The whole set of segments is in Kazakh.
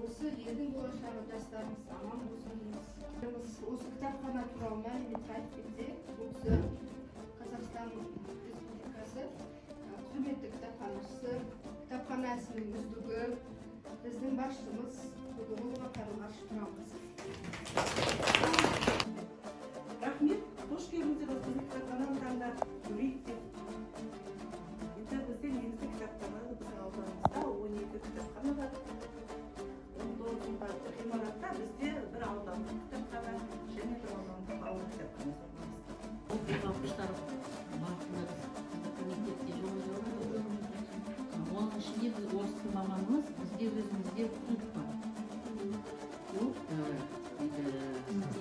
Осы елдің болашағы жастарымыз аман болсын дейміз. Осы кітапхана туралы мәлімет айтып кетсе, бұл кісі Қазақстан Республикасы құрметті кітапханашысы, кітапхана ісінің үздігі, біздің басшымыз Қодығұлова Қарлығаш Тұранқызы. Рахмет, қош келдіңіздер біздің кітапхананы таңдап көрейік деп. Енді бізде негізгі кітапхана біздің ауданымызда 12 кітапхана бар. 19 ғимаратта бізде бір аудандық кітапхана және бір аудандық ауыл кітапханасы орналасқан. Оқушылар бағытында біз мектепте жұмыс жүргізіп, оның ішінде біз орыс тілі маманымыз, бізде өзімізде клуб бар. Клуб,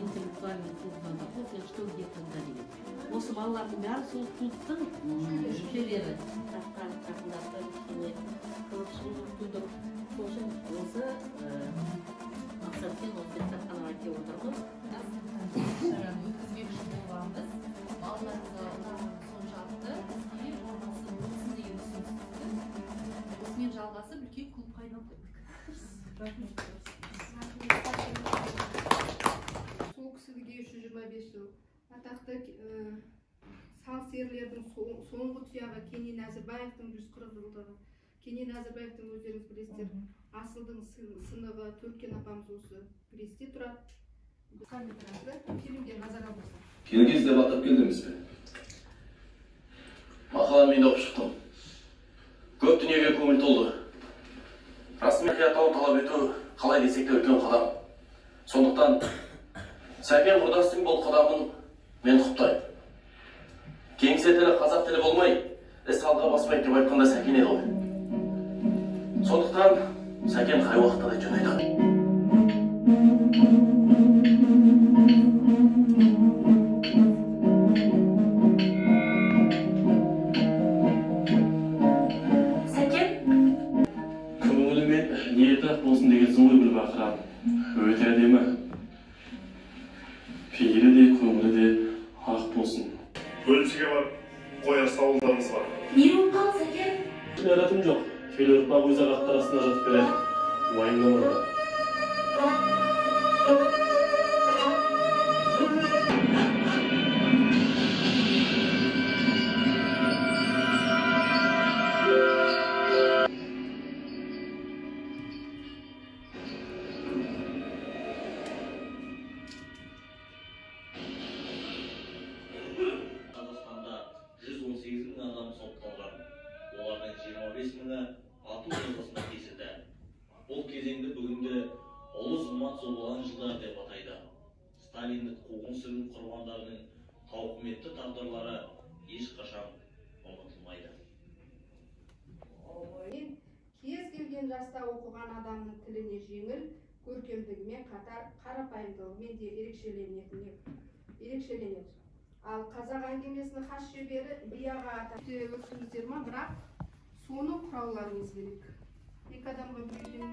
интеллектуальный клуб знатоков, что где когда деген. Осы балалардың бәрі сол клубтың мүшелері. Кітапқа жақындатып, кішкене қызығушылық тудырып, сол үшін осы мақсатпен осы кітапханаға келіп отырмыз. Шараны өткізбекші болғанбыз. Балаларымызға ұнағаны соншалықты, бізге жалғасы болсын деген ұсыныс түсті. Осымен жалғасып үлкен клубқа айналып кеттік. Сол кісіге 325 жыл атақты сал серілердің соңғы тұяғы Кенен Әзірбаевтың 140 жылдығы. Кенен Әзірбаевтың өздеріңіз білесіздер, асылдың сынығы Төркен апамыз осы Бресте тұрады. Қысқа метражды фильмге назар аударсақ. Келген деп атап келдіңіз бе? Мақаланы мен де оқып шықтым. Көп дүниеге көңіл толды. Расымен атауын талап ету қалай десек те үлкен қадам. Сондықтан Сәкен құрдастың бұл қадамын мен құптаймын. Кеңсе тілі қазақ тілі болмай, іс алға баспайды деп айтқанда Сәкен еді ғой. Сондықтан Сәкен қай уақытта да жөн айтады. Сәкен? Көңілі мен ниеті ақ болсын дегенсің ғой, Гүлбахрам. Өте әдемі. Пейілі де, көңілі де ақ болсын. Бөлімшеге барып қояр сауалдарыңыз бар. Не болып қалды, Сәкен? Кінәратым жоқ. Келер ұрпақ өз ағаттар астына жатып берер. Уайымдамаңдар. Қазақстанда 118 мың адам сотталған. Олардың 25 мыңы ату жазасына кесілді. Бұл кезеңді бүгінде ұлы зұлмат зобалаң жылдар деп атайды. Сталиндік қуғын-сүргін құрбандарының тауқыметті тағдырлары ешқашан ұмытылмайды. Кез келген жаста оқыған адамның тіліне жеңіл, көркемдігімен қатар қарапайымдылығымен де ерекшеленеді. Ал қазақ әңгімесінің хас шебері би аға өттіңіздер ма, бірақ соны құрауларыңыз керек. Екі адамға біреуден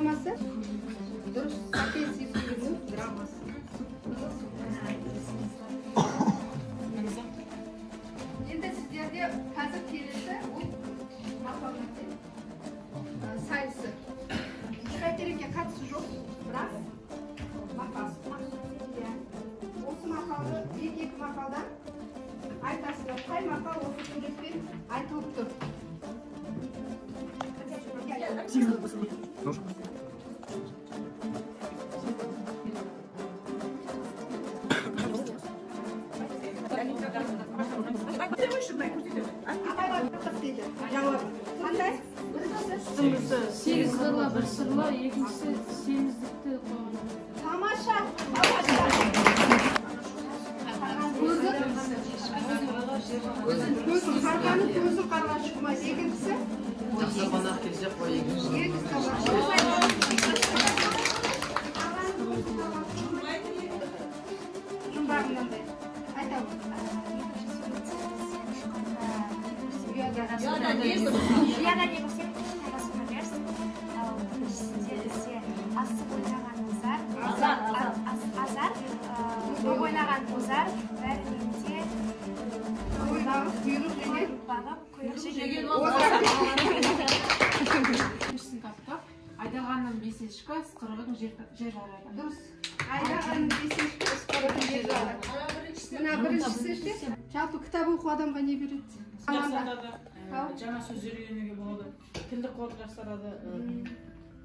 драмасы? Дұрыс, Сәкен Сейфуллиннің драмасы. Енді сіздерде қазір келесі ол мақал мәтел сайысы. Бәйтерекке қатысы жоқ, бірақ мақал. Осы мақалды екі-екі мақалдан айтасыздар. Қай мақал осы суретпен айтылып тұр? Қандай? Біріншісі 8 қырлы бір сырлы, екіншісі семіздікті қойған. Тамаша, тамаша. Көзін қарғаның көзін қарға шықмайды. Екіншісі? Жақсы қонақ келсе қой екінші. Жұмбағы мынандай. Айтамын. Ұяда не көрсең, арасына берсін. Ал біріншісінде бізде асық ойнаған озар, азар, доп ойнаған озар, бәрінен құйрық жеген, бағып, құйрық жеген озар. Біріншісін таптап, айдағанның бес ешкі, ысқырығын жер жарады. Дұрыс. Айдағанның бес ешкі, ысқырығын жер жарады. Мына біріншісі ше? Жалпы кітап оқу адамға не береді? Жақсартады, жаңа сөздер үйренуге болады, тілдік қоры жақсарады.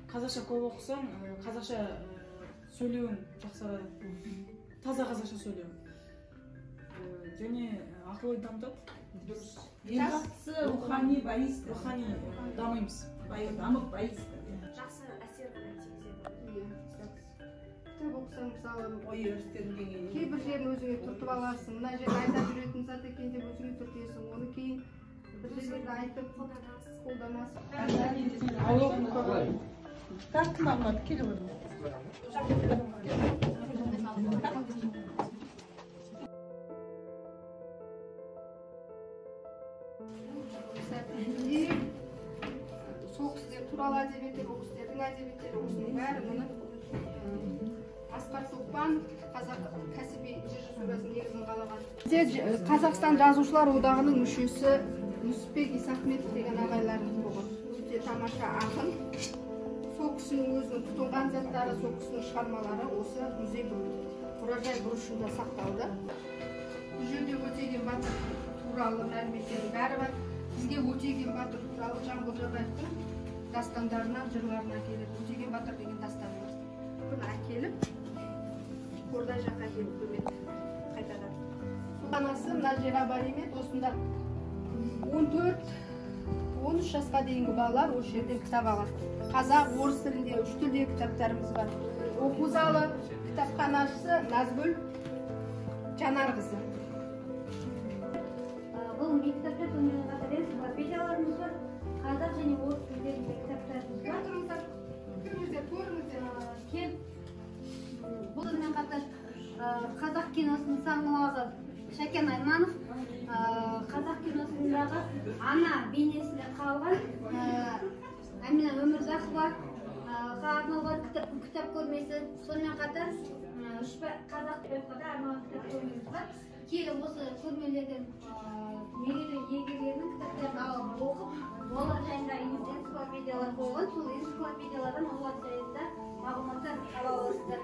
Қазақша көп оқысаң, қазақша сөйлеуің жақсарады. Таза қазақша сөйлеу. Және ақыл ой дамытады. Дұрыс. Ең бастысы рухани байисты. Рухани дамимыз. Дамып байисты. Жақсы әсер ғана тигізеді. Кітап оқысаң, мысалы, ой өрістердің деңгейі. Кейбір жерін өзіңе түртіп аласың, мына жерін айта жүретін зат екен деп өзіңе түртесің, оны кейін бір жерлерді айтып қолданасың. Кітап мағлұмат келіп отыр. Сол кісілер туралы әдебиеттер, ол кісілердің әдебиеттері, осының бәрі мұны Асқар Тоқпанов қазақ кәсіби режиссурасының негізін қалаған. Қазақстан Жазушылар одағының мүшесі Нүсіпбек Исахметов деген ағайларымыз болған. Өте тамаша ақын. Сол кісінің өзінің тұтынған заттары, сол кісінің шығармалары осы музей мұражай бұрышында сақталды. Бұл жерде Өтеген батыр туралы мәліметтердің бәрі бар. Бізге Өтеген батыр туралы Жамбыл Жабаевтың дастандарынан, жырларынан келеді. Өтеген батыр деген дастан бар. Бұны әкеліп, Қордай жаққа келіп көмеді қайтадан. Анасы мына жер абонемент, осында 14-13 жасқа дейінгі балалар осы жерден кітап алады. Қазақ, орыс тілінде, үш тілде кітаптарымыз бар. Оқу залы, кітапханашысы Назгүл Жанарқызы. Бұл мектепте сонымен қатар энциклопедияларымыз бар. Қазақ және орыс тілдерінде кітаптарымыз бар. Кіріңіздер, кіріңіздер, көріңіздер. Келіп, бұнымен қатар қазақ киносының саңылағы Шәкен Айманов, қазақ киносындағы ана бейнесінде қалған Әмина Өмірзақова арналған кітап көрмесі, сонымен қатар қазақ арналған кітап көрмесі бар. Келіп осы көрмелерден мерейлі иегерлерінің кітаптарын алып оқып, олар жайында энциклопедиялар қойылған, сол энциклопедиялардан олар жайында мағлұматтар ала аласыздар.